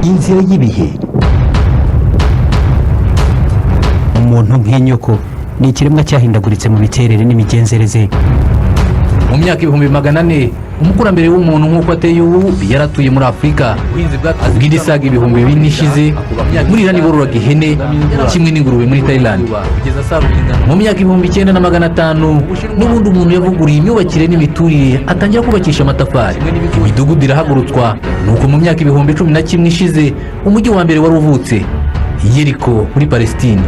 Inzira y'ibihe. Umuntu nk'inyoko ni ikiremwa cyahindaguritse mu miterere n'imigenzereze. Mu myaka 400,000, umukurambere w'umuntu nk'uko ateye ubu yaratuye muri Afurika. Ubwo isaga 4000 ishize, muri Irani bororaga ihene kimwe n'ingurube. Muri Thailand, mu myaka 9500, n'ubundi umuntu yavuguriye imyubakire n'imiturire, atangira kubakisha amatafari, imidugudu irahagurutswa. Nuko mu myaka 11,000 ishize, umujyi wa mbere wari uvutse, Yeriko muri Palestine.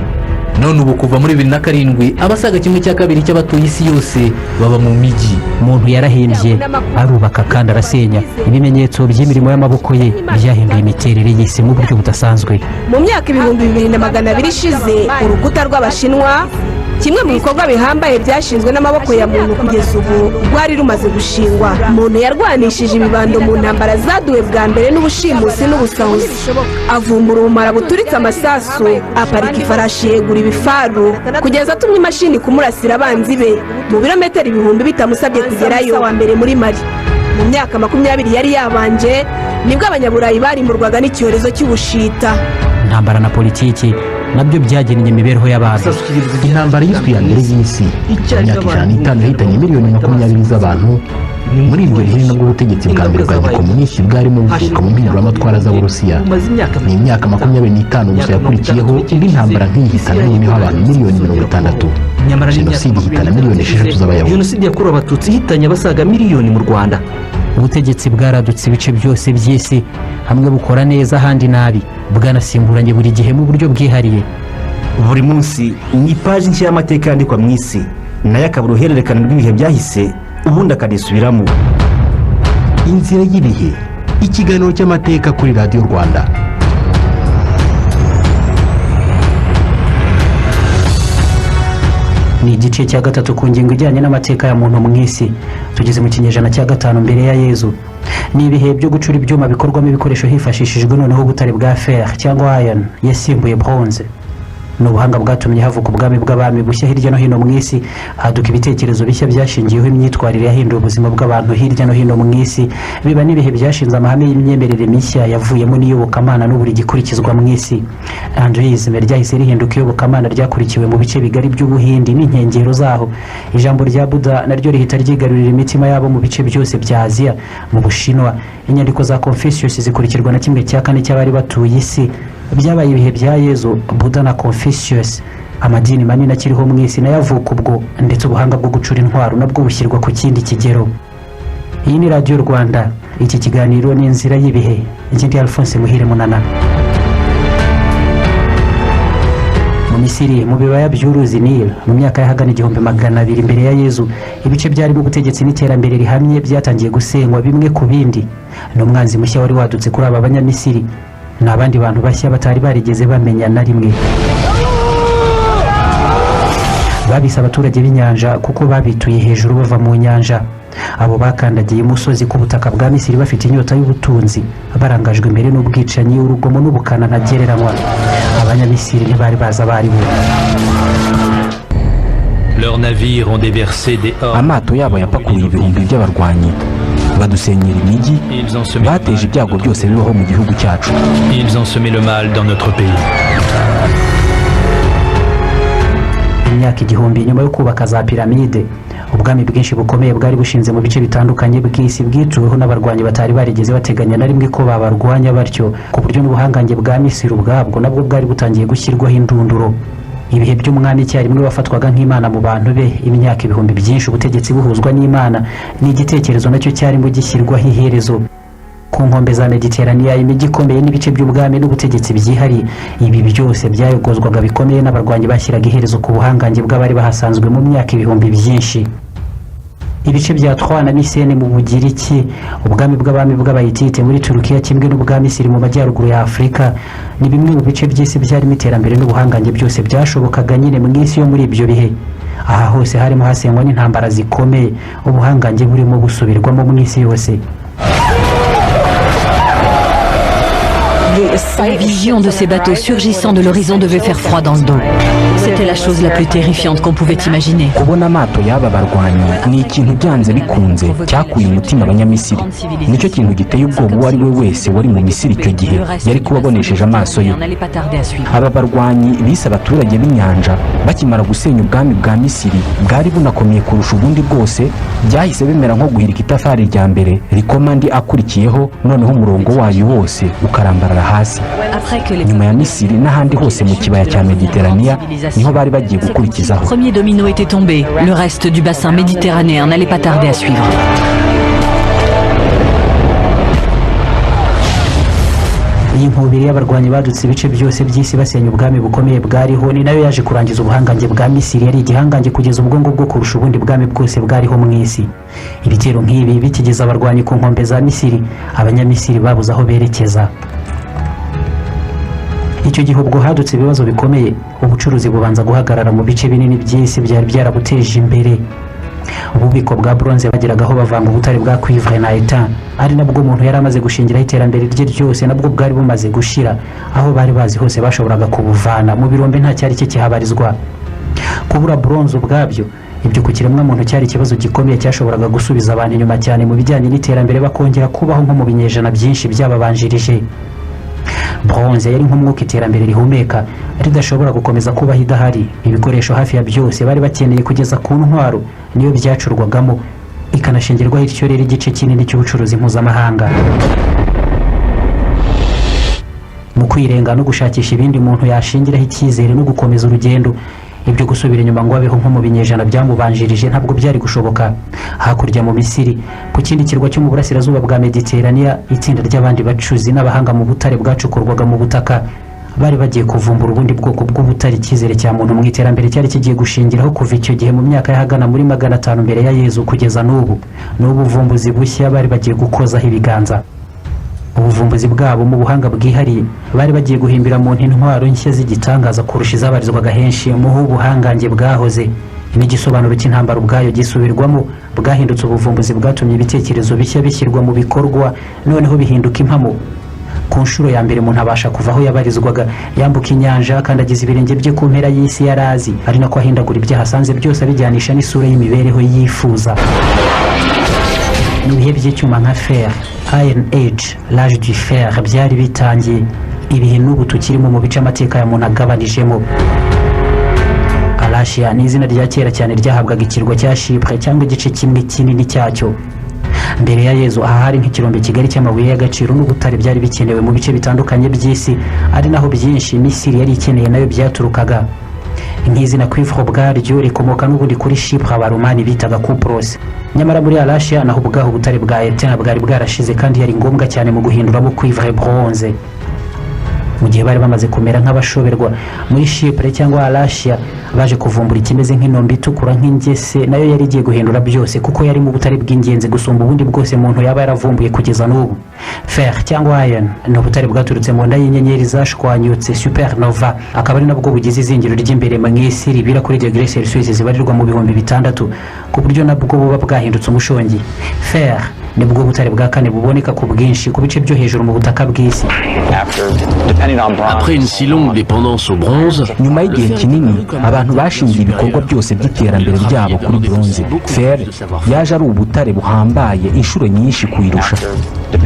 None ubu, kuva muri 2007, abasaga kimwe cya kabiri cy'abatuye isi yose baba mu mijyi. Umuntu yarahimbye, arubaka kandi arasenya. Ibimenyetso by'imirimo y'amaboko ye byahinduye imiterere y'isi mu buryo budasanzwe. Mu myaka 2200 ishize, urukuta rw'Abashinwa, kimwe mu bikorwa bihambaye byashinzwe n'amaboko ya muntu kugeza ubu, rwari rumaze gushingwa. Umuntu yarwanishije ibibando mu ntambara zaduwe bwa mbere n'ubushimusi n'ubusahuzi, avumbura ubumara buturitse amasasu, aparika ifarashi, yegura ibifaru, kugeza atumye imashini kumurasira abanzi be mu birometero ibihumbi bitamusabye kugerayo. Wa mbere muri Mali mu myaka 20 yari yabanje, nibwo Abanyaburayi barimburwaga n'icyorezo cy'ubushita. Intambara na politiki nabyo byagennye imibereho y'abantu. Intambara yiswe iya mbere y'isi mu myaka 105 yahitanye miliyoni 20 z'abantu. Muri ibyo bihe nabwo ubutegetsi bwa mbere bwa gikomunisiti bwarimo buvuka mu mpinduramatwara z'Aburusiya. Ni imyaka 25 gusa yakurikiyeho, indi ntambara nk'iyi ihitana noneho abantu miliyoni 60. Jenoside ihitana miliyoni 6 z'Abayahudi. Jenoside yakorewe Abatutsi ihitanye abasaga miliyoni mu Rwanda. Ubutegetsi bwaradutse ibice byose by'isi, hamwe bukora neza, ahandi nabi, bwanasimburanye buri gihe mu buryo bwihariye. Buri munsi ni ipaji nshya y'amateka yandikwa mu isi, nayo akaba uruhererekane rw'ibihe byahise, ubundi akanisubiramo. Inzira y'ibihe, ikiganiro cy'amateka kuri Radiyo Rwanda. Ni igice cya gatatu ku ngingo ijyanye n'amateka ya muntu mu isi. Tugeze mu kinyejana cya gatanu mbere ya Yezu. Ni ibihe byo gucura ibyuma bikorwamo ibikoresho hifashishijwe noneho ubutare bwa fer cyangwa iron yasimbuye bronze. Ni ubuhanga bwatumye havuka ubwami bw'abami bushya hirya no hino mu isi, haduka ibitekerezo bishya byashingiyeho imyitwarire yahinduye ubuzima bw'abantu hirya no hino mu isi. Biba n'ibihe byashinze amahame y'imyemerere mishya yavuyemo n'iyobokamana n'uburi gikurikizwa mu isi. Hinduisme ryahise rihinduka iyobokamana ryakurikiwe mu bice bigari by'Ubuhindi n'inkengero zaho. Ijambo rya Buda naryo rihita ryigarurira imitima yabo mu bice byose bya Aziya. Mu Bushinwa, inyandiko za Confucius zikurikirwa na kimwe cya kane cy'abari batuye isi. Byabaye ibihe bya Yezu, Buda na Confucius, amadini manini akiriho mu isi nayo avuka ubwo, ndetse ubuhanga bwo gucura intwaro nabwo bushyirwa ku kindi kigero. Iyi ni Radiyo Rwanda, iki kiganiro ni Inzira y'ibihe. Ikindi, Alphonse Muhire Munana. Mu Misiri, mu bibaya by'uruzi Nil, mu myaka y'ahagana 1200 mbere ya Yezu, ibice byarimo ubutegetsi n'iterambere rihamye byatangiye gusenywa bimwe ku bindi. Ni umwanzi mushya wari wadutse kuri aba Banyamisiri, ni abandi bantu bashya batari barigeze bamenya na rimwe. Babise abaturage b'inyanja kuko babituye hejuru bava mu nyanja. Abo bakandagiye umusozi ku butaka bwa Misiri bafite inyota y'ubutunzi, barangajwe imbere n'ubwicanyi, urugomo n'ubukana ntagereranywa. Abanyamisiri ntibari bazi abo ari bo. Leurs navires ont déversé des hordes. Amato yabo yapakuruye ibihumbi by'abarwanyi, badusenyera imijyi, Ils ont semé le bateje mal. ibyago byose bibaho mu gihugu cyacu. Ils ont semé le mal dans notre pays. Imyaka 1000 nyuma yo kubaka za piramide, ubwami bwinshi bukomeye bwari bushinze mu bice bitandukanye bw'isi bwituweho n'abarwanyi batari barigeze bateganya na rimwe ko babarwanya batyo, ku buryo n'ubuhangange bwa Misiri ubwabwo nabwo bwari butangiye gushyirwaho indunduro. Ibihe by'umwami icyarimwe wafatwaga nk'imana mu bantu be, imyaka ibihumbi byinshi ubutegetsi buhuzwa n'Imana, ni igitekerezo nacyo cyarimo gishyirwaho iherezo. Ku nkombe za Mediteraniya, imijyi ikomeye n'ibice by'ubwami n'ubutegetsi byihariye, ibi byose byayogozwaga bikomeye n'abarwanyi bashyiraga iherezo ku buhangange bw'abari bahasanzwe mu myaka ibihumbi byinshi. Ibice bya Troie na Misene mu Bugiriki, ubwami bw'abami bw'Abayitite muri Turukiya, kimwe n'ubwa Misiri mu majyaruguru ya Afurika, ni bimwe mu bice by'isi byarimo iterambere n'ubuhangange byose byashobokaga nyine mu isi yo muri ibyo bihe. Aha hose harimo hasengwa n'intambara zikomeye, ubuhangange burimo busubirwamo mu isi yose. La vision de ces bateaux surgissant de l'horizon devait faire froid dans le dos. Cette C'était la chose la plus terrifiante qu'on pouvait imaginer. Kubona amato y'aba barwanyi ni ikintu byanze bikunze cyakuye umutima Abanyamisiri. Nicyo kintu giteye ubwoba uwo ari we wese wari mu Misiri icyo gihe yari kubabonesheje amaso ye. On n'allait pas tarder à suivre. Aba barwanyi bise abaturage b'inyanja bakimara gusenya ubwami bwa Misiri bwari bunakomeye kurusha ubundi bwose, byahise bimera nko guhirika itafari rya mbere rikoma andi akurikiyeho, noneho umurongo wayo wose ukarambarara hasi. Après que les Nyuma ya Misiri n'ahandi hose mu kibaya cya Mediteraniya niho bari bagiye gukurikizaho. premier domino était tombé, le reste du bassin méditerranéen n'allait pas tarder à suivre. Iyi nkubiri y'abarwanyi badutse ibice byose by'isi basenya ubwami bukomeye bwariho ni nayo yaje kurangiza ubuhangange bwa Misiri yari igihangange kugeza ubwo ngubwo kurusha ubundi bwami bwose bwariho mu isi. Ibitero nk'ibi bikigeza abarwanyi ku nkombe za Misiri, Abanyamisiri babuze aho berekeza. Icyo gihe ubwo hadutse ibibazo bikomeye, ubucuruzi bubanza guhagarara mu bice binini by'isi byari byarabuteje imbere. Ububiko bwa bronze bageragaho bavanga ubutare bwa cuivre na étain, ari nabwo umuntu yari amaze gushingiraho iterambere rye ryose, nabwo bwari bumaze gushira. Aho bari bazi hose bashoboraga kubuvana mu birombe nta cyari kikihabarizwa. Kubura bronze ubwabyo, ibyo ku kiremwamuntu cyari ikibazo gikomeye cyashoboraga gusubiza abantu inyuma cyane mu bijyanye n'iterambere, bakongera kubaho nko mu binyejana byinshi byababanjirije. Bronze yari nk'umwuka iterambere rihumeka, ridashobora gukomeza kubaho idahari. Ibikoresho hafi ya byose bari bakeneye kugeza ku ntwaro niyo byacurwagamo, ikanashingirwaho ityo rero igice kinini cy'ubucuruzi mpuzamahanga. Mu kwirenga no gushakisha ibindi muntu yashingiraho icyizere no gukomeza urugendo, ibyo gusubira inyuma ngo abeho nko mu binyejana byamubanjirije ntabwo byari gushoboka. Hakurya mu Misiri, ku kindi kirwa cyo mu burasirazuba bwa Mediteraniya, itsinda ry'abandi bacuzi n'abahanga mu butare bwacukurwaga mu butaka bari bagiye kuvumbura ubundi bwoko bw'ubutare icyizere cya muntu mu iterambere cyari kigiye gushingiraho kuva icyo gihe mu myaka y'ahagana muri 500 mbere ya Yezu kugeza n'ubu. Ni ubuvumbuzi bushya bari bagiye gukozaho ibiganza. Ubuvumbuzi bwabo mu buhanga bwihariye bari bagiye guhimbira muntu intwaro nshya z'igitangaza kurusha izabarizwaga henshi mu ho ubuhangange bwahoze. N'igisobanuro cy'intambara ubwayo gisubirwamo. Bwahindutse ubuvumbuzi bwatumye ibitekerezo bishya bishyirwa mu bikorwa, noneho bihinduka impamo. Ku nshuro ya mbere umuntu abasha kuva aho yabarizwaga, yambuka inyanja, akandagiza ibirenge bye ku mpera y'isi yari azi, ari nako ahindagura ibyo ahasanze byose abijyanisha n'isura y'imibereho yifuza. Mu bihe by'icyuma nka fer, Iron Age, l'âge du fer, byari bitangiye, ibihe n'ubu tukirimo mu bice amateka ya muntu agabanijemo. Alashiya ni izina rya kera cyane ryahabwaga ikirwa cya Chypre cyangwa igice kimwe kinini cyacyo. Mbere ya Yezu, aha hari nk'ikirombe kigari cy'amabuye y'agaciro n'ubutare byari bikenewe mu bice bitandukanye by'isi, ari naho byinshi Misiri yari ikeneye nayo byaturukaga. Nk'izina cuivre ubwaryo rikomoka n'ubundi kuri Chypre Abaromani bitaga Kupros. Nyamara muri Alashiya naho ubwaho ubutare bwa étain bwari bwarashize kandi yari ngombwa cyane mu guhinduramo cuivre bronze. Mu gihe bari bamaze kumera nk'abashoberwa muri Chypre cyangwa Alashiya, baje kuvumbura ikimeze nk'inombe itukura nk'ingese, nayo yari igiye guhindura byose kuko yari mu butare bw'ingenzi gusumba ubundi bwose muntu yaba yaravumbuye kugeza n'ubu. Fer cyangwa iron ni ubutare bwaturutse mu nda y'inyenyeri zashwanyutse, supernova, akaba ari nabwo bugize izingiro ry'imbere mu isi ribira kuri degré Celsius zibarirwa mu 6000, ku buryo nabwo buba bwahindutse umushongi. Fer nibwo butare bwa kane buboneka ku bwinshi ku bice byo hejuru mu butaka bw'isi. Après une si longue dépendance au bronze, Nyuma y'igihe kinini abantu bashingiye ibikorwa byose by'iterambere ryabo kuri bronze, fer yaje ari ubutare buhambaye inshuro nyinshi kuyirusha.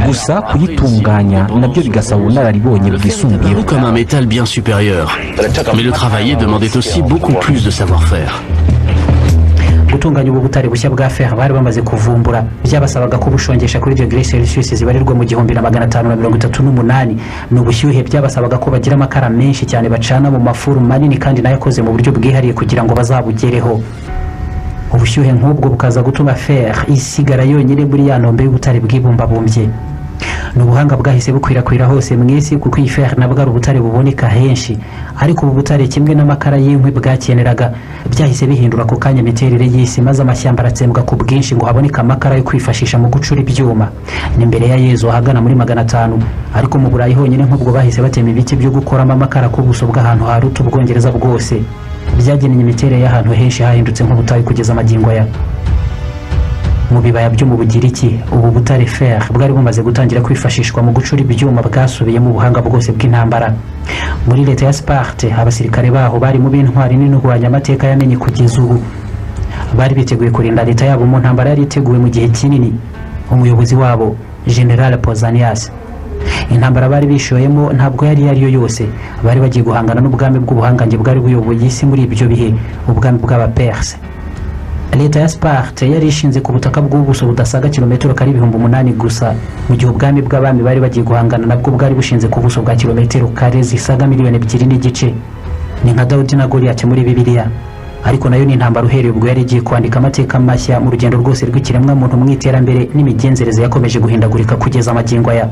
Gusa kuyitunganya nabyo bigasaba ubunararibonye bwisumbuyeho. Comme un métal bien supérieur. Mais le travailler demandait aussi beaucoup plus de savoir-faire. Gutunganya ubu butare bushya bwa fer bari bamaze kuvumbura byabasabaga kubushongesha kuri degré Celsius zibarirwa mu 1538. Ni ubushyuhe byabasabaga ko bagira amakara menshi cyane bacana mu mafuru manini, kandi nayo akoze mu buryo bwihariye kugira ngo bazabugereho. Ubushyuhe nk'ubwo bukaza gutuma fer isigara yonyine muri ya ntombe y'ubutare bwibumbabumbye. Ni ubuhanga bwahise bukwirakwira hose mu isi, kuko iyi fer nabwo ari ubutare buboneka henshi. Ariko ubu butare kimwe n'amakara y'inkwi bwakeneraga byahise bihindura ako kanya imiterere y'isi, maze amashyamba aratsembwa ku bwinshi ngo haboneke amakara yo kwifashisha mu gucura ibyuma. Ni mbere ya Yezu ahagana muri 500. Ariko mu Burayi honyine nk'ubwo bahise batema ibiti byo gukoramo amakara ku buso bw'ahantu haruta Ubwongereza bwose. Byageneye imiterere y'ahantu henshi hahindutse nk'ubutayu kugeza amagingo aya. Mu bibaya byo mu Bugiriki, ubu butare fer bwari bumaze gutangira kwifashishwa mu gucura ibyuma, bwasubiyemo ubuhanga bwose bw'intambara. Muri leta ya Sparte, abasirikare baho bari mu b'intwari n'indwanya amateka yamenye kugeza ubu. Bari biteguye kurinda leta yabo mu ntambara yari iteguwe mu gihe kinini. Umuyobozi wabo, General Pausanias. Intambara bari bishoyemo ntabwo yari iyo ari yo yose. Bari bagiye guhangana n'ubwami bw'ubuhangange bwari buyoboye isi muri ibyo bihe, ubwami bw'Abaperse. Leta ya Sparte yari ishinze ku butaka bw'ubuso budasaga kilometero kare 8000 gusa, mu gihe ubwami bw'abami bari bagiye guhangana nabwo bwari bushinze ku buso bwa kilometero kare zisaga 2.5 miliyoni. Ni nka Dawudi na Goliyati muri Bibiliya. Ariko nayo ni intambara uhereye ubwo yari igiye kwandika amateka mashya mu rugendo rwose rw'ikiremwamuntu mu iterambere n'imigenzereze yakomeje guhindagurika kugeza amagingo aya.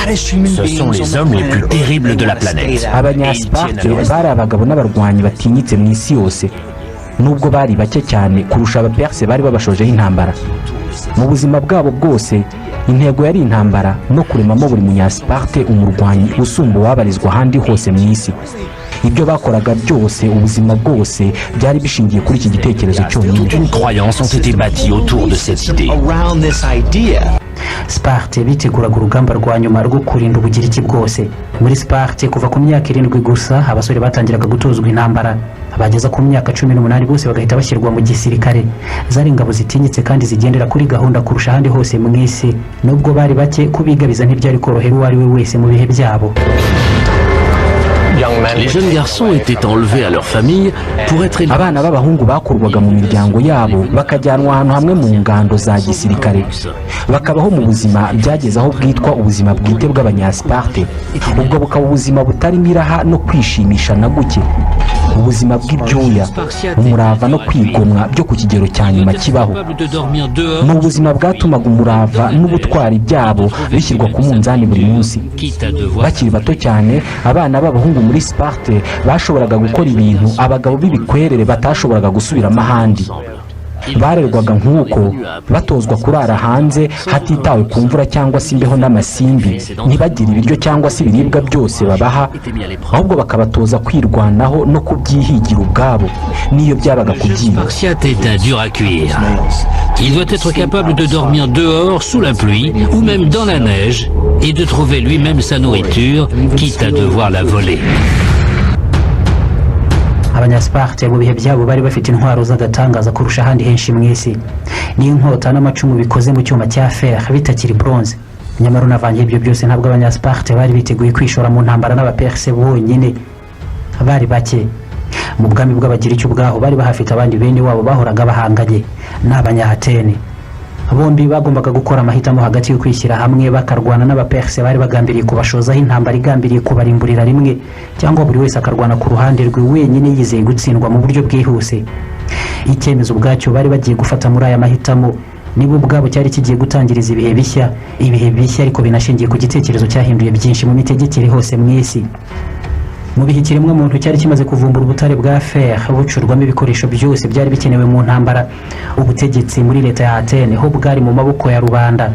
Ce sont les hommes les plus terribles de la planète. Abanyasiparte bari abagabo n'abarwanyi batinyitse mu isi yose, nubwo bari bake cyane kurusha Abaperse bari babashojeho intambara. Mu buzima bwabo bwose, intego yari intambara no kuremamo buri munyasiparte umurwanyi usumba uwabarizwa ahandi hose mu isi. Ibyo bakoraga byose, ubuzima bwose, byari bishingiye kuri iki gitekerezo cyonyine. Toute une croyance ont été bâties autour de cette idée. Sparte biteguraga urugamba rwa nyuma rwo kurinda Ubugiriki bwose. Muri Sparte, kuva ku myaka 7 gusa, abasore batangiraga gutozwa intambara. Bageza ku myaka 18, bose bagahita bashyirwa mu gisirikare. Zari ingabo zitinyitse kandi zigendera kuri gahunda kurusha ahandi hose mu isi. Nubwo bari bake, kubigabiza ntibyari korohera uwo ari we wese mu bihe byabo. Les jeunes garçons étaient enlevés à leur famille pour être élevés. Abana b'abahungu bakurwaga mu miryango yabo, bakajyanwa ahantu hamwe mu ngando za gisirikare, bakabaho mu buzima byageze aho bwitwa ubuzima bwite bw'Abanyasiparte. Ubwo bukaba ubuzima butarimo iraha no kwishimisha na guke, ubuzima bw'ibyuya, umurava no kwigomwa byo ku kigero cya nyuma kibaho. Ni ubuzima bwatumaga umurava n'ubutwari byabo bishyirwa ku munzani buri munsi. Bakiri bato cyane, abana b'abahungu muri Sparte bashoboraga gukora ibintu abagabo b'ibikwerere batashoboraga gusubiramo ahandi. Barerwaga nk'uko, batozwa kurara hanze hatitawe ku mvura cyangwa se imbeho n'amasimbi, ntibagire ibiryo cyangwa se ibiribwa byose babaha, ahubwo bakabatoza kwirwanaho no kubyihigira ubwabo, n'iyo byabaga kubyiba. Spartiate est un dur à cuire. Il doit être capable de dormir dehors sous la pluie ou même dans la neige et de trouver lui-même sa nourriture, quitte à devoir la voler. Abanyasiparte mu bihe byabo bari bafite intwaro z'agatangaza kurusha ahandi henshi mu isi. Ni inkota n'amacumu bikoze mu cyuma cya fer, bitakiri bronze. Nyamara unavange ibyo byose, ntabwo Abanyasiparte bari biteguye kwishora mu ntambara n'Abaperse bonyine. Bari bake. Mu bwami bw'Abagiriki ubwaho bari bahafite abandi bene wabo bahoraga bahanganye, ni Abanyahatene. Bombi bagombaga gukora amahitamo hagati yo kwishyira hamwe bakarwana n'Abaperse bari bagambiriye kubashozaho intambara igambiriye kubarimburira rimwe, cyangwa buri wese akarwana ku ruhande rwe wenyine, yizeye gutsindwa mu buryo bwihuse. Icyemezo ubwacyo bari bagiye gufata muri aya mahitamo nibo ubwabo cyari kigiye gutangiriza ibihe bishya, ibihe bishya ariko binashingiye ku gitekerezo cyahinduye byinshi mu mitegekere hose mu isi. Mu bihe ikiremwamuntu cyari kimaze kuvumbura ubutare bwa fer bucurwamo ibikoresho byose byari bikenewe mu ntambara, ubutegetsi muri leta ya Atene ho bwari mu maboko ya rubanda.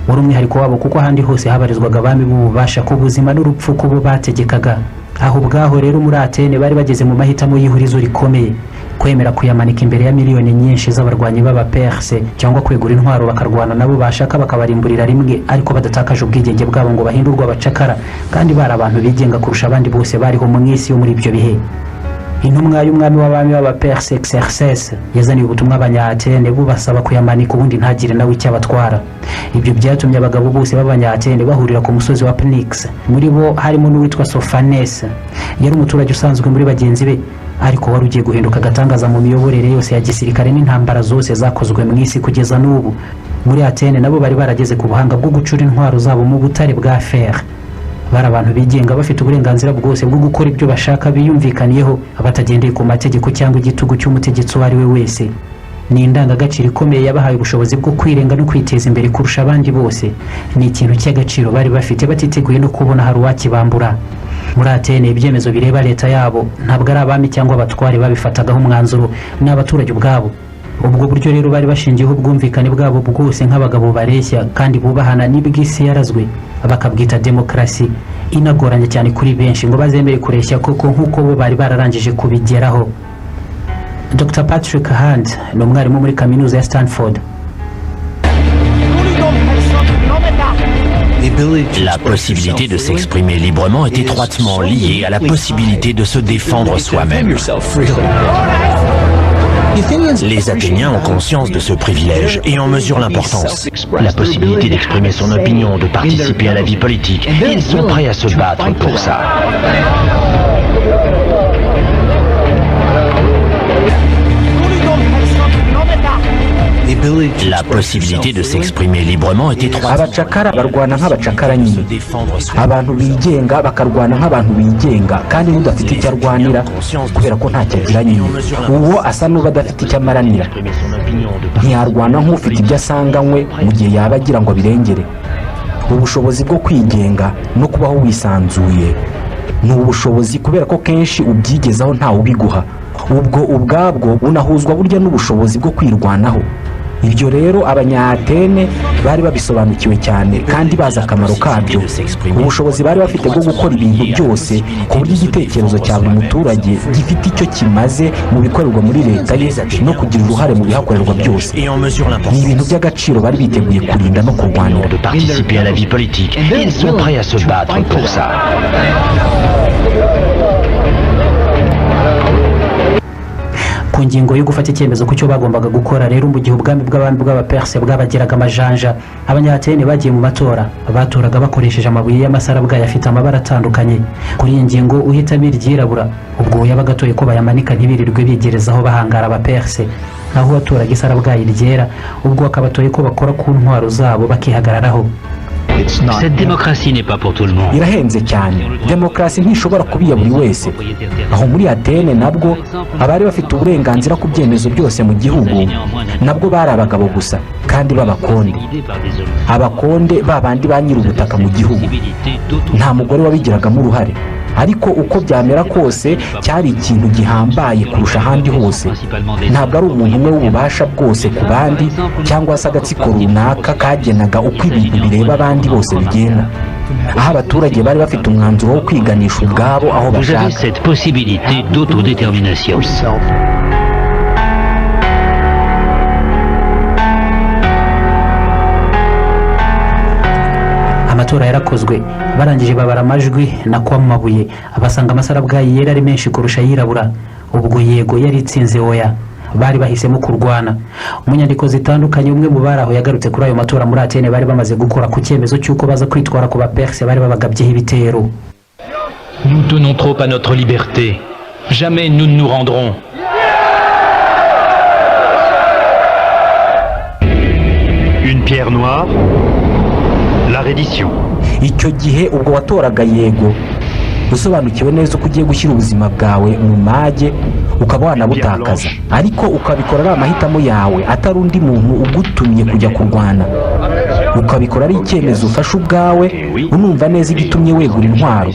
Wari umwihariko wabo, kuko ahandi hose habarizwaga abami b'ububasha ku buzima n'urupfu kubo bategekaga. Aho ubwaho rero muri Atene bari bageze mu mahitamo y'ihurizo rikomeye: kwemera kuyamanika imbere ya miliyoni nyinshi z'abarwanyi b'Abaperse, cyangwa kwegura intwaro bakarwana nabo bashaka bakabarimburira rimwe, ariko badatakaje ubwigenge bwabo ngo bahindurwe abacakara, kandi bari abantu bigenga kurusha abandi bose bariho mu isi yo muri ibyo bihe. Intumwa y'umwami w'abami b'Abaperse, Xerxes, yazaniye ubutumwa Abanyaatene bubasaba kuyamanika, ubundi ntagire nawe icyo abatwara. Ibyo byatumye abagabo bose b'Abanyaatene bahurira ku musozi wa Pnyx. Muri bo harimo n'uwitwa Sophanes. Yari umuturage usanzwe muri bagenzi be, ariko wari ugiye guhinduka agatangaza mu miyoborere yose ya gisirikare n'intambara zose zakozwe mu isi kugeza n'ubu. Muri Atene nabo bari barageze ku buhanga bwo gucura intwaro zabo mu butare bwa fer. Bari abantu bigenga, bafite uburenganzira bwose bwo gukora ibyo bashaka biyumvikaniyeho, batagendeye ku mategeko cyangwa igitugu cy'umutegetsi uwo ari we wese. Ni indangagaciro ikomeye yabahaye ubushobozi bwo kwirenga no kwiteza imbere kurusha abandi bose. Ni ikintu cy'agaciro bari bafite batiteguye no kubona hari uwakibambura. Muri Atene, ibyemezo bireba leta yabo ntabwo ari abami cyangwa abatware babifatagaho umwanzuro, ni abaturage ubwabo. Ubwo buryo rero bari bashingiyeho ubwumvikane bwabo bwose nk'abagabo bareshya kandi bubahana nibwo isi yarazwe. Bakabwita demokarasi inagoranye cyane kuri benshi ngo bazemere kureshya koko nk'uko bo bari bararangije kubigeraho. Dr Patrick Hand ni umwarimu muri Kaminuza ya Stanford. La possibilité de s'exprimer librement est étroitement liée à la possibilité de se défendre soi-même. Les Athéniens ont conscience de ce privilège et en mesurent l'importance. La possibilité d'exprimer son opinion, de participer à la vie politique, ils sont prêts à se battre pour ça. La possibilité de s'exprimer librement est étroitement Abacakara barwana nk'abacakara nyine, abantu bigenga bakarwana nk'abantu bigenga, kandi n'udafite icyo arwanira kubera ko ntacyo agira nyine, uwo asa n'uba adafite icyo amaranira, ntiyarwana nk'ufite ibyo asanganywe mu gihe yaba agira ngo abirengere. Ubushobozi bwo kwigenga no kubaho wisanzuye ni ubushobozi kubera ko kenshi ubyigezaho ntawe ubiguha. Ubwo ubwabwo bunahuzwa burya n'ubushobozi bwo kwirwanaho. Ibyo rero Abanyatene bari babisobanukiwe cyane kandi bazi akamaro kabyo. Ubushobozi bari bafite bwo gukora ibintu byose ku buryo igitekerezo cya buri muturage gifite icyo kimaze mu bikorerwa muri leta ye no kugira uruhare mu bihakorerwa byose et en mesurent ni l'importance ibintu by'agaciro bari biteguye kurinda no kurwanira. De participer à la vie politique. Ils sont prêts à se battre pour ça. Ku ngingo yo gufata icyemezo ku cyo bagombaga gukora rero mu gihe ubwami bw'abami bw'Abaperse bwabageraga amajanja, Abanyatene bagiye mu matora. Batoraga bakoresheje amabuye y'amasarabwayi afite amabara atandukanye. Kuri iyi ngingo, uhitamo iryirabura ubwo yabaga atoye ko bayamanika ntibirirwe bigerezaho bahangara Abaperse, naho uwatoraga isarabwayi ryera ubwo akaba atoye ko bakora ku ntwaro zabo bakihagararaho. Cette démocratie n'est pas pour tout le monde. Irahenze cyane. Demokarasi ntishobora kuba iya buri wese. Aho muri Atene nabwo, abari bafite uburenganzira ku byemezo byose mu gihugu nabwo bari abagabo gusa kandi b'abakonde, abakonde ba bandi ba nyir'ubutaka mu gihugu. Nta mugore wabigiragamo uruhare. Ariko uko byamera kose, cyari ikintu gihambaye kurusha ahandi hose. Ntabwo ari umuntu umwe w'ububasha bwose ku bandi cyangwa se agatsiko runaka kagenaga uko ibintu bireba abandi bose bigenda, aho abaturage bari bafite umwanzuro wo kwiganisha ubwabo aho Vous avez bashaka. cette possibilité d'autodétermination. Amatora yarakozwe, barangije babara amajwi nako amabuye, basanga amasarabwayi yera ari menshi kurusha ayirabura. Ubwo yego yari itsinze oya. Bari bahisemo kurwana. Mu nyandiko zitandukanye, umwe mu bari aho yagarutse kuri ayo matora muri Atene bari bamaze gukora ku cyemezo cy'uko baza kwitwara ku Baperse bari babagabyeho ibitero. Nous tenons trop à notre liberté. Jamais nous ne nous rendrons. Une pierre noire, la reddition. Icyo gihe ubwo watoraga yego, usobanukiwe neza uko ugiye gushyira ubuzima bwawe mu mage, ukaba wanabutakaza, ariko ukabikora ari amahitamo yawe, atari undi muntu ugutumye kujya kurwana, ukabikora ari icyemezo ufashe ubwawe, unumva neza igitumye wegura intwaro.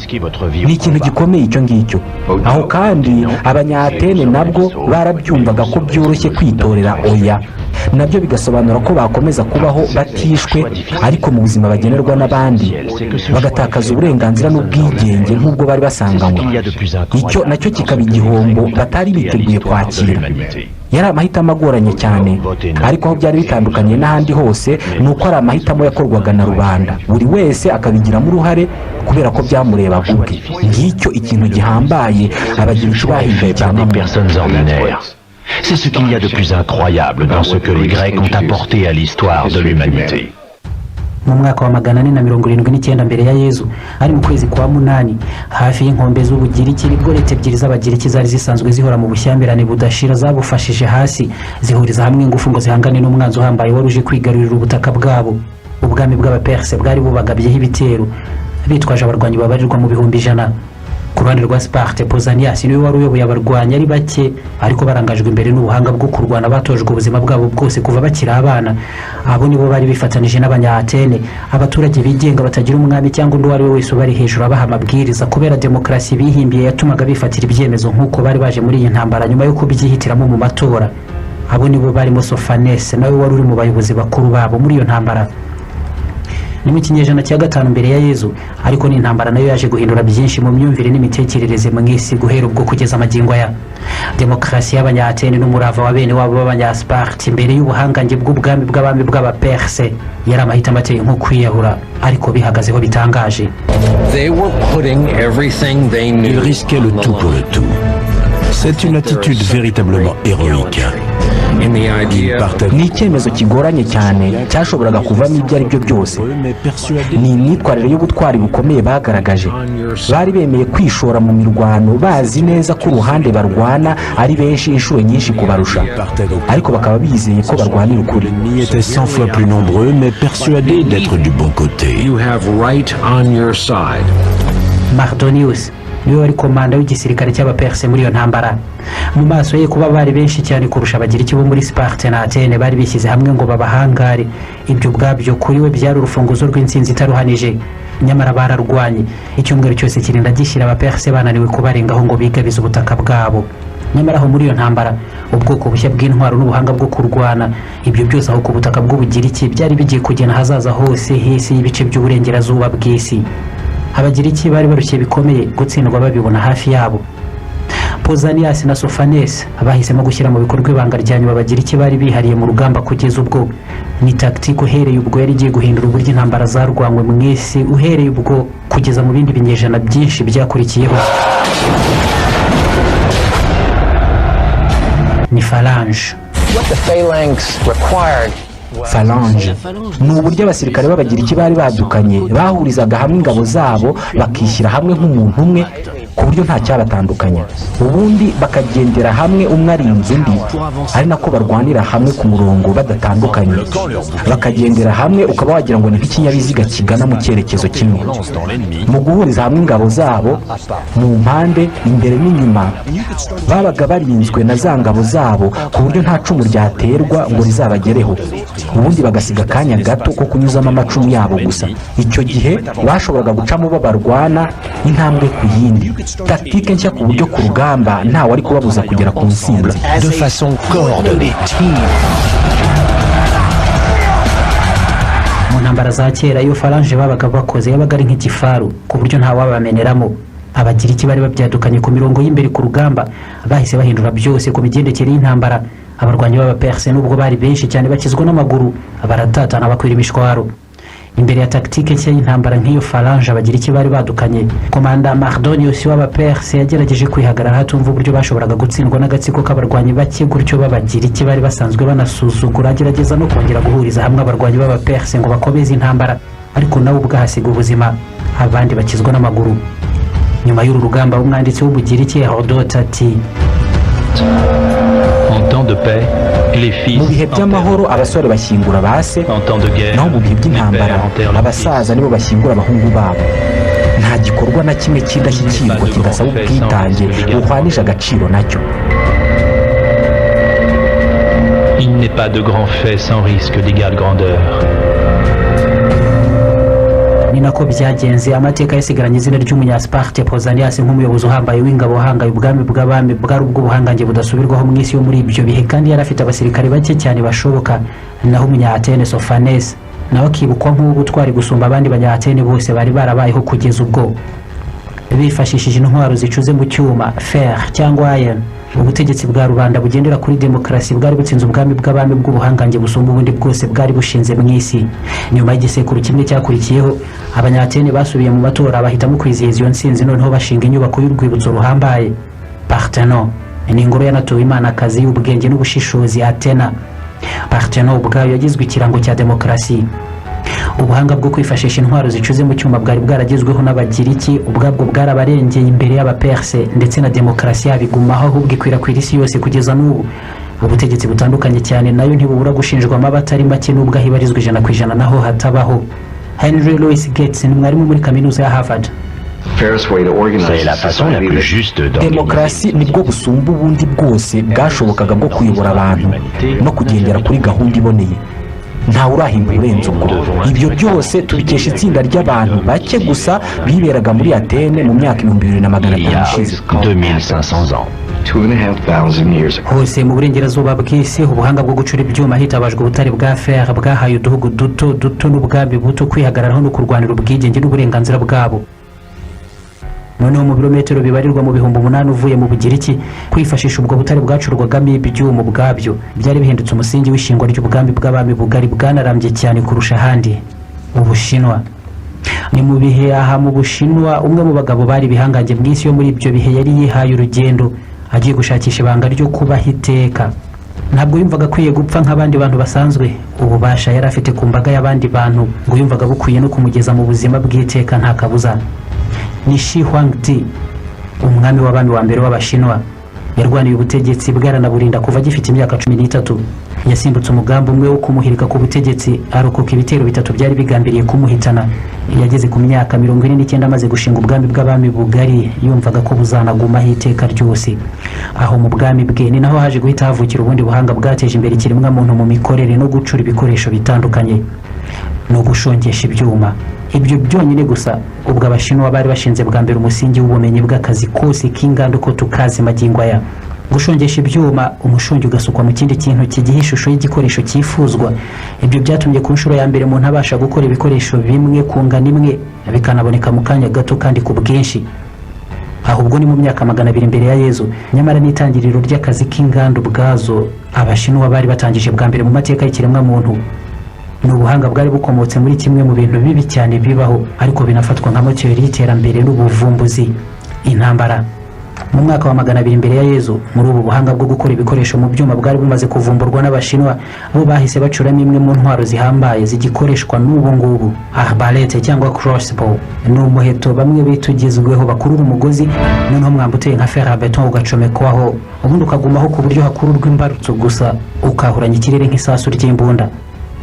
Ni ikintu gikomeye icyo ngicyo. Aho kandi Abanyatene nabwo barabyumvaga ko byoroshye kwitorera oya, nabyo bigasobanura ko bakomeza kubaho batishwe, ariko mu buzima bagenerwa n'abandi, bagatakaza uburenganzira n'ubwigenge nk'ubwo bari basanganywe. Icyo nacyo kikaba igihombo batari biteguye kwakira. Yari amahitamo agoranye cyane, ariko aho byari bitandukanye n'ahandi hose ni uko ari amahitamo yakorwaga na rubanda, buri wese akabigiramo uruhare kubera ko byamurebaga ubwe. Ngicyo ikintu gihambaye Abagiriki bahinduye Fait par des ikiremwamuntu. Personnes ordinaires. C'est ce qu'il y a de plus incroyable dans ce que les Grecs ont apporté à l'histoire de l'humanité. Mu mwaka wa 479 mbere ya Yezu, ari mu kwezi kwa munani, hafi y'inkombe z'Ubugiriki, nibwo leta ebyiri z'Abagiriki zari zisanzwe zihora mu bushyamirane budashira zabufashije hasi, zihuriza hamwe ingufu ngo zihangane n'umwanzi uhambaye wari uje kwigarurira ubutaka bwabo. Ubwami bw'Abaperse bwari bubagabyeho ibitero bitwaje abarwanyi babarirwa mu 100,000. Ku ruhande rwa Sparte, Pausanias niwe wari uyoboye abarwanyi. Ari bake ariko barangajwe imbere n'ubuhanga bwo kurwana batojwe ubuzima bwabo bwose kuva bakiri abana. Abo nibo bari bifatanije n'Abanyaatene, abaturage bigenga batagira umwami cyangwa undi uwo ari we wese ubari hejuru abaha amabwiriza, kubera demokarasi bihimbiye yatumaga bifatira ibyemezo nk'uko bari baje muri iyi ntambara nyuma yo kubyihitiramo mu matora. Abo nibo barimo Sofanese, nawe wari uri mu bayobozi bakuru babo muri iyo ntambara. Ni mu kinyejana cya gatanu mbere ya Yezu, ariko ni intambara nayo yaje guhindura byinshi mu myumvire n'imitekerereze mu isi guhera ubwo kugeza amagingo aya. Demokarasi y'Abanyatene n'umurava wa bene wabo b'Abanyasparti imbere y'ubuhangange bw'ubwami bw'abami bw'Abaperse yari amahitamo ateye nko kwiyahura, ariko bihagazeho bitangaje. Ils risquaient le tout pour le tout. C'est une attitude véritablement héroïque. Ils partaient Ni icyemezo kigoranye cyane cyashoboraga kuvamo ibyo ari byo byose. Ni imyitwarire y'ubutwari bukomeye bagaragaje. Bari bemeye kwishora mu mirwano bazi neza ko uruhande barwana ari benshi inshuro nyinshi kubarusha, ariko bakaba bizeye ko barwanira ukuri. L'ennemi était 100 fois plus nombreux, mais persuadés d'être du bon côté. Mardonius niwe wari komanda w'igisirikare cy'Abaperse muri iyo ntambara. Mu maso ye, kuba bari benshi cyane kurusha Abagiriki bo muri Sparte na Atene bari bishyize hamwe ngo babahangare, ibyo ubwabyo kuri we byari urufunguzo rw'intsinzi itaruhanije. Nyamara bararwanye icyumweru cyose kirinda gishyira, Abaperse bananiwe kubarengaho ngo bigabize ubutaka bwabo. Nyamara aho muri iyo ntambara, ubwoko bushya bw'intwaro n'ubuhanga bwo kurwana, ibyo byose aho ku butaka bw'Ubugiriki byari bigiye kugena ahazaza hose h'isi y'ibice by'uburengerazuba bw'isi. Abagiriki bari barushye bikomeye, gutsindwa babibona hafi yabo. Pausanias na Sophanes bahisemo gushyira mu bikorwa ibanga rya nyuma Abagiriki bari bihariye mu rugamba kugeza ubwo. Ni tactique uhereye ubwo yari igiye guhindura uburyo intambara zarwanywe mu isi, uhereye ubwo kugeza mu bindi binyejana byinshi byakurikiyeho. Ni phalange. Phalange ni uburyo abasirikare b'Abagiriki bari badukanye bahurizaga hamwe ingabo zabo, bakishyira hamwe nk'umuntu umwe ku buryo nta cyabatandukanya, ubundi bakagendera hamwe umwe arinze undi, ari nako barwanira hamwe ku murongo badatandukanye, bakagendera hamwe ukaba wagira ngo ni nk'ikinyabiziga kigana mu cyerekezo kimwe. Mu guhuriza hamwe ingabo zabo mu mpande, imbere n'inyuma, babaga barinzwe na za ngabo zabo ku buryo nta cumu ryaterwa ngo rizabagereho, ubundi bagasiga akanya gato ko kunyuzamo amacumu yabo gusa. Icyo gihe bashoboraga gucamo bo barwana intambwe ku yindi, tactique nshya ku buryo ku rugamba ntawe ari kubabuza kugera ku ntsinzi. De façon coordonnée. Mu ntambara za kera, iyo phalange babaga bakoze yabaga ari nk'igifaru ku buryo ntawabameneramo. Abagiriki bari babyadukanye ku mirongo y'imbere ku rugamba bahise bahindura byose ku migendekere y'intambara. Abarwanyi b'Abaperse, nubwo bari benshi cyane, bakizwa n'amaguru, baratatana bakwira imishwaro imbere ya tactique nshya y'intambara nk'iyo phalange Abagiriki bari badukanye. Komanda Mardonius w'Abaperse yagerageje kwihagarara, atumva uburyo bashoboraga gutsindwa n'agatsiko k'abarwanyi bake gutyo b'Abagiriki bari basanzwe banasuzugura. Agerageza no kongera guhuriza hamwe abarwanyi b'Abaperse ngo bakomeze intambara, ariko nawe ubwo ahasiga ubuzima, abandi bakizwa n'amaguru. Nyuma y'uru rugamba, umwanditsi w'Umugiriki Herodote ati: En temps de paix, les fils Mu bihe by'amahoro abasore bashyingura ba se, naho mu bihe by'intambara abasaza nibo bashyingura abahungu babo. Nta gikorwa na kimwe cy'indashyikirwa kidasaba ubwitange buhwanije agaciro nacyo. Il n'est pas de grand fait sans risque d'égale grandeur. Ni nako byagenze. Amateka yasigaranye izina ry'Umunyasiparte Pausanias nk'umuyobozi uhambaye w'ingabo wahangaye ubwami bw'abami bwari ubw'ubuhangange budasubirwaho mu isi yo muri ibyo bihe, kandi yari afite abasirikare bake cyane bashoboka. Naho Umunyaatene Sophanes nawe akibukwa nk'uw'ubutwari gusumba abandi Banyaatene bose bari barabayeho kugeza ubwo. Bifashishije intwaro zicuze mu cyuma, fer cyangwa iron, ubutegetsi bwa rubanda bugendera kuri demokarasi bwari butsinze ubwami bw'abami bw'ubuhangange busumba ubundi bwose bwari bushinze mu isi. Nyuma y'igisekuru kimwe cyakurikiyeho, Abanyatene basubiye mu matora, bahitamo kwizihiza iyo ntsinzi, noneho bashinga inyubako y'urwibutso ruhambaye, Parthenon. Ni ingoro yanatuwe imanakazi y'ubwenge n'ubushishozi, Atena. Parthenon ubwayo yagizwe ikirango cya demokarasi. Ubuhanga bwo kwifashisha intwaro zicuze mu cyuma bwari bwaragezweho n'Abagiriki ubwabwo bwarabarengeye imbere y'Abaperse, ndetse na demokarasi yabo igumaho, ahubwo ikwirakwira isi yose kugeza n'ubu. Ubutegetsi butandukanye cyane nayo ntibubura gushinjwa amaba atari make, n'ubwo aho ibarizwa 100% naho hatabaho. Henry Louis Gates ni mwarimu muri Kaminuza ya Harvard. C'est la façon la plus juste d'organiser. Demokarasi nibwo busumba ubundi bwose bwashobokaga bwo kuyobora abantu no kugendera kuri gahunda iboneye. Ntawe urahimba urenze ubwo. Ibyo byose tubikesha itsinda ry'abantu bake gusa biberaga muri Atene mu myaka 2500 ishize. 2500 ans. Hose mu burengerazuba bw'isi, ubuhanga bwo gucura ibyuma hitabajwe ubutare bwa fer bwahaye uduhugu duto duto n'ubwami buto kwihagararaho no kurwanira ubwigenge n'uburenganzira bwabo. Noneho mu birometero bibarirwa mu 8000 uvuye mu Bugiriki, kwifashisha ubwo butare bwacurwagamo ibyuma ubwabyo byari bihindutse umusingi w'ishingwa ry'ubwami bw'abami bugari bwanarambye cyane kurusha ahandi, Ubushinwa. Ni mu bihe aha mu Bushinwa umwe mu bagabo bari ibihangange mu isi yo muri ibyo bihe yari yihaye urugendo, agiye gushakisha ibanga ryo kubaho iteka. Ntabwo yumvaga akwiye gupfa nk'abandi bantu basanzwe. Ububasha yari afite ku mbaga y'abandi bantu ngo yumvaga bukwiye no kumugeza mu buzima bw'iteka nta kabuza. Ni Shi Huangdi, umwami w'abami wa mbere w'Abashinwa. Yarwaniye ubutegetsi bwaranaburinda kuva agifite imyaka 13. Yasimbutse umugambi umwe wo kumuhirika ku butegetsi, arokoka ibitero bitatu byari bigambiriye kumuhitana. Yageze ku myaka 49 amaze gushinga ubwami bw'abami bugari yumvaga ko buzanagumaho iteka ryose. Aho mu bwami bwe ni naho haje guhita havukira ubundi buhanga bwateje imbere ikiremwamuntu mu mikorere no gucura ibikoresho bitandukanye no gushongesha ibyuma. Ibyo byonyine gusa, ubwo Abashinwa bari bashinze bwa mbere umusingi w'ubumenyi bw'akazi kose k'inganda uko tukazi magingo aya. Gushongesha ibyuma, umushongi ugasukwa mu kindi kintu kigiha ishusho y'igikoresho cyifuzwa. Ibyo byatumye ku nshuro ya mbere umuntu abasha gukora ibikoresho bimwe ku ngano imwe, bikanaboneka mu kanya gato kandi ku bwinshi. Ahubwo ni mu myaka 200 mbere ya Yezu. Nyamara n'itangiriro ry'akazi k'inganda ubwazo Abashinwa bari batangije bwa mbere mu mateka y'ikiremwamuntu, ni ubuhanga bwari bukomotse muri kimwe mu bintu bibi cyane bibaho, ariko binafatwa nka moteri y'iterambere n'ubuvumbuzi: intambara. Mu mwaka wa 200 mbere ya Yezu, muri ubu buhanga bwo gukora ibikoresho mu byuma bwari bumaze kuvumburwa n'Abashinwa, bo bahise bacuramo imwe mu ntwaro zihambaye zigikoreshwa n'ubu ngubu, arbalète cyangwa crossbow. Ni umuheto bamwe bita ugezweho, bakurura umugozi, noneho umwambi uteye nka fer à béton ugacomekwaho, ubundi ukagumaho ku buryo hakururwa imbarutso gusa, ukahuranya ikirere nk'isasu ry'imbunda.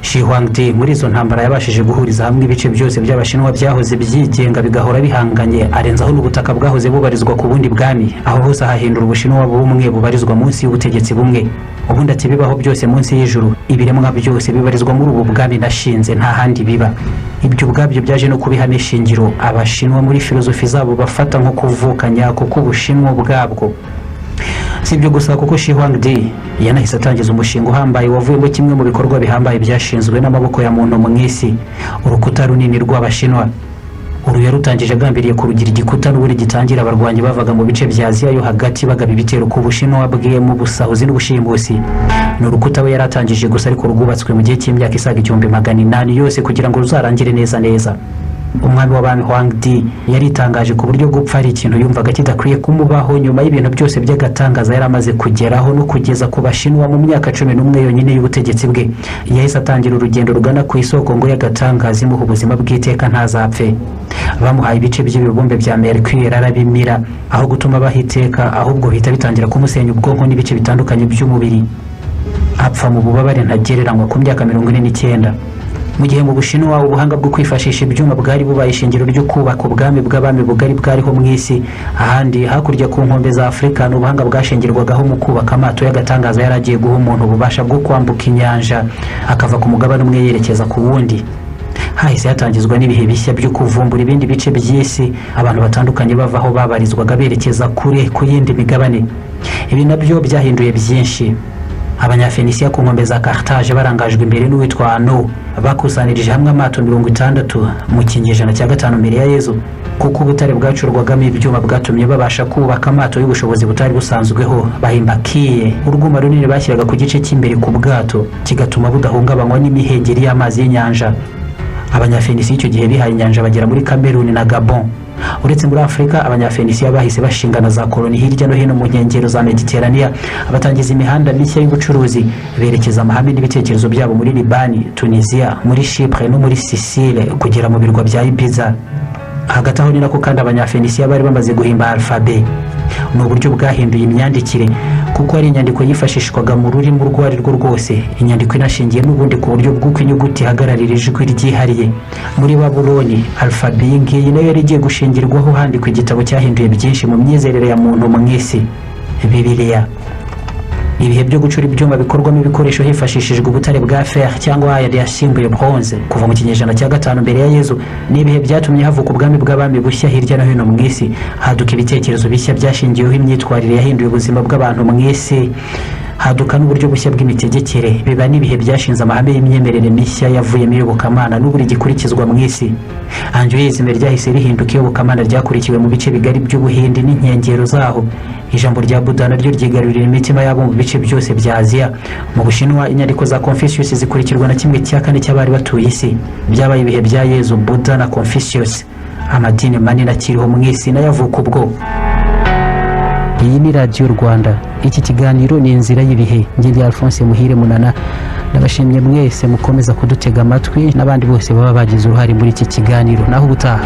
Shi Huangdi muri izo ntambara yabashije guhuriza hamwe ibice byose by'Abashinwa byahoze byigenga bigahora bihanganye, arenzaho n'ubutaka bwahoze bubarizwa ku bundi bwami, aho hose ahahindura Ubushinwa bumwe bubarizwa munsi y'ubutegetsi bumwe. Ubundi ati: "Bibaho byose munsi y'ijuru, ibiremwa byose bibarizwa muri ubu bwami nashinze, nta handi biba." Ibyo ubwabyo byaje no kubihamo ishingiro Abashinwa muri filozofi zabo bafata nko kuvuka nyako k'Ubushinwa ubwabwo. Si ibyo gusa, kuko Shi Huangdi yanahise atangiza umushinga uhambaye wavuyemo kimwe mu bikorwa bihambaye byashinzwe n'amaboko ya muntu mu isi, urukuta runini rw'Abashinwa. Uru yarutangije agambiriye kurugira igikuta n'ubundi gitangira abarwanyi bavaga mu bice bya Aziya yo hagati bagaba ibitero ku Bushinwa bwe mu busahuzi n'ubushimusi. Ni urukuta we yaratangije gusa, ariko rwubatswe mu gihe cy'imyaka isaga 1800 yose kugira ngo ruzarangire neza neza. Umwami w'abami Huangdi yaritangaje ku buryo gupfa ari ikintu yumvaga kidakwiye kumubaho nyuma y'ibintu byose by'agatangaza yari amaze kugeraho no kugeza ku Bashinwa mu myaka 11 yonyine y'ubutegetsi bwe. Yahise atangira urugendo rugana ku isoko ngo y'agatangaza imuha ubuzima bw'iteka, ntazapfe. Bamuhaye ibice by'ibibumbe bya mercure arabimira. Aho gutuma abaho iteka, ahubwo bihita bitangira kumusenya ubwonko n'ibice bitandukanye by'umubiri, apfa mu bubabare ntagereranywa ku myaka 49. Mu gihe mu Bushinwa ubuhanga bwo kwifashisha ibyuma bwari bubaye ishingiro ryo kubaka ubwami bw'abami bugari bwariho mu isi, ahandi hakurya ku nkombe za Afurika ni ubuhanga bwashingirwagaho mu kubaka amato y'agatangaza yari agiye guha umuntu ububasha bwo kwambuka inyanja, akava ku mugabane umwe yerekeza ku wundi. Hahise hatangizwa n'ibihe bishya byo kuvumbura ibindi bice by'isi, abantu batandukanye bava aho babarizwaga berekeza kure ku yindi migabane. Ibi nabyo byahinduye byinshi. Abanyafenisiya ku nkombe za Carthage, barangajwe imbere n'uwitwa Ano, bakusanirije hamwe amato 60 mu kinyejana cya gatanu mbere ya Yezu, kuko ubutare bwacurwagamo ibyuma bwatumye babasha kubaka amato y'ubushobozi butari busanzweho. Bahimba quille, urwuma runini bashyiraga ku gice cy'imbere ku bwato, kigatuma budahungabanywa n'imihengeri y'amazi y'inyanja. Abanyafenisiya icyo gihe bihaye inyanja bagera muri Kameruni na Gabon. Uretse muri Afurika, Abanyafenisiya bahise bashinga na za koloni hirya no hino mu nkengero za Mediteraniya, batangiza imihanda mishya y'ubucuruzi, berekeza amahame n'ibitekerezo byabo muri Libani, Tunisia, muri Chypre no muri Sicile, kugera mu birwa bya Ibiza. Hagati aho ni nako kandi Abanyafenisiya bari bamaze guhimba alphabet. Ni uburyo bwahinduye imyandikire, kuko ari inyandiko yifashishwaga mu rurimi urwo ari rwo rwose, inyandiko inashingiye n'ubundi ku buryo bw'uko inyuguti ihagararira ijwi ryihariye. Muri Babuloni, alphabet iyi ngiyi nayo yari igiye gushingirwaho handikwa igitabo cyahinduye byinshi mu myizerere ya muntu mu isi, Bibiliya. Ibihe byo gucura ibyuma bikorwamo ibikoresho hifashishijwe ubutare bwa fer cyangwa iron yasimbuye bronze kuva mu kinyejana cya gatanu mbere ya Yezu. Ni ibihe byatumye havuka ubwami bw'abami bushya hirya no hino mu isi, haduka ibitekerezo bishya byashingiweho imyitwarire yahinduye ubuzima bw'abantu mu isi, haduka n'uburyo bushya bw'imitegekere. Biba n'ibihe byashinze amahame y'imyemerere mishya yavuyemo iyobokamana n'ubu rigikurikizwa mu isi. Hinduisme ryahise rihinduka iyobokamana ryakurikiwe mu bice bigari by'Ubuhindi n'inkengero zaho. Ijambo rya Buda naryo ryigarurira imitima y'abo mu bice byose bya Aziya. Mu Bushinwa, inyandiko za Confucius zikurikirwa na 1/4 cy'abari batuye isi. Byabaye ibihe bya Yezu, Buda na Confucius. Amadini manini akiriho mu isi nayo avuka ubwo. Iyi ni Radiyo Rwanda, iki kiganiro ni Inzira y'Ibihe. Ngende Alphonse Muhire Munana, ndabashimye mwese mukomeza kudutega amatwi n'abandi bose baba bagize uruhare muri iki kiganiro. Naho ubutaha.